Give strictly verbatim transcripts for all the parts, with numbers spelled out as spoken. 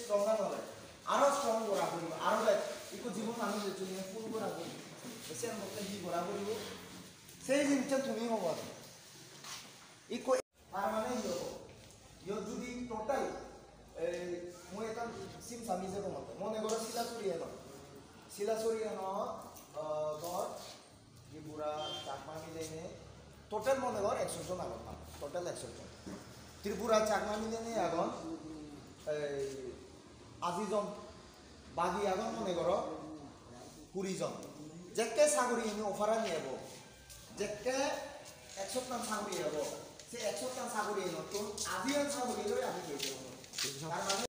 Strong na hole, aro strong gora puribo, aro bej ikko jibon manuj ecche full gora puribo. Sen bolte hi gora puribo? Sei jinissan tumi hobo. Ikko tar mane hi hobo? Iyot judi total, ei, mui ekkan sim sami jebo mote. Mone goro Silasuri eno. Silasuri eno, ah, dor, Tripura, Chakma milinei total mone gor ekso jon agon, total ekso jon. Tripura, Chakma milinei agon, ei, aji jon, bagi agon mone goro kuri jon. Jekke saguri ini offer ani ebo, jekke ekso tan saguri ebo, se ekso tan saguri enottun aji jon saguri loi ami jei jebo. Tar mane,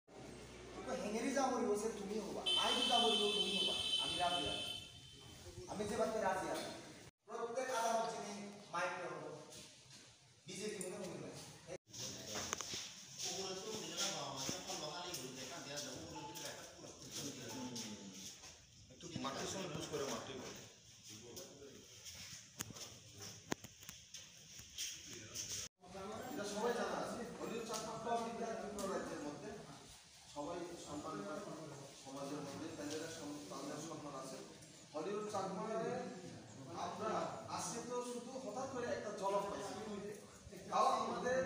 ikko hengeri jaboribo se tumi hoba, ai jaboribo tumi hoba, ami raji aji. Ami jebatte raji aji. Prottek adamot jini mike hobo. B J P mone mone noi. মাতৃ সঙ্গে use করে মাতৃ। এটা সবাই জানা আছে, হলিউড Chakma club India Tripura রাজ্যের মধ্যে সবাই সম্মান করে, সমাজের মধ্যে তাদের এক সম-, তাদের সম্মান আছে। হলিউড চাকমারে আমরা আজকে তো শুধু হঠাৎ করে একটা জলক পাইছি, তাও আমাদের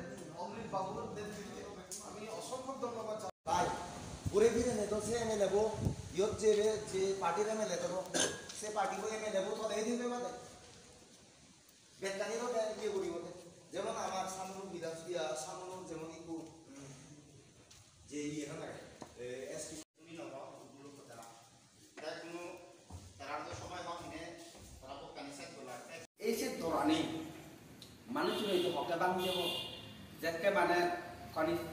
অমৃত বাবুর নেতৃত্বে আমি অসংখ্য ধন্যবাদ জানাই। তাই ঘুরে ফিরে নেই তো সে এমএলএ বো, ইয়ত যে, যে পার্টির এমএলএ তো, সে পার্টি বো এমএলএ বো তো দেই দিবে মানে। বেকানি তো দেয় ইয়ে করি বলে। যেমন আমার সামনে বিধান ইয়া, সামনে যেমন ইকু, উম, যে ইয়ে না লাগে, এ, এসটি তুমি নব, ওগুলো তো তারা। তাই কোনো তারা তো সময় হওয়া কিনে, তারা তো ক্যান্সেল করলাম। এই যে দরানি, মানুষ হইতে হকে বাংলা যেমন, যেকে মানে কনি-,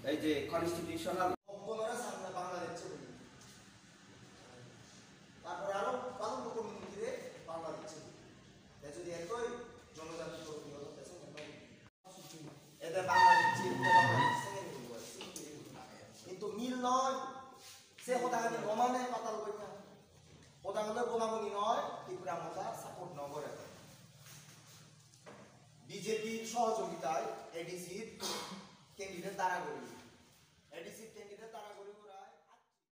এই যে কনস্টিটিউশনাল অপকরার সামনে বাংলা দিচ্ছে বলি। তারপরে আরো পালন কমিউনিটিরে বাংলা দিচ্ছে বলি। তাই যদি একই জনজাতি তৈরি হতো, তাই সঙ্গে নয়। এতে বাংলা দিচ্ছে, এতে বাংলা দিচ্ছে, কিন্তু মিল নয়। সে কথা আমি গমানে পাতাল করি না। কথা হলো গমাগুনি নয়, ত্রিপুরা মজা সাপোর্ট ন করে। বিজেপির সহযোগিতায় এডিসির ক্যান্ডিডেট দাঁড়া করি।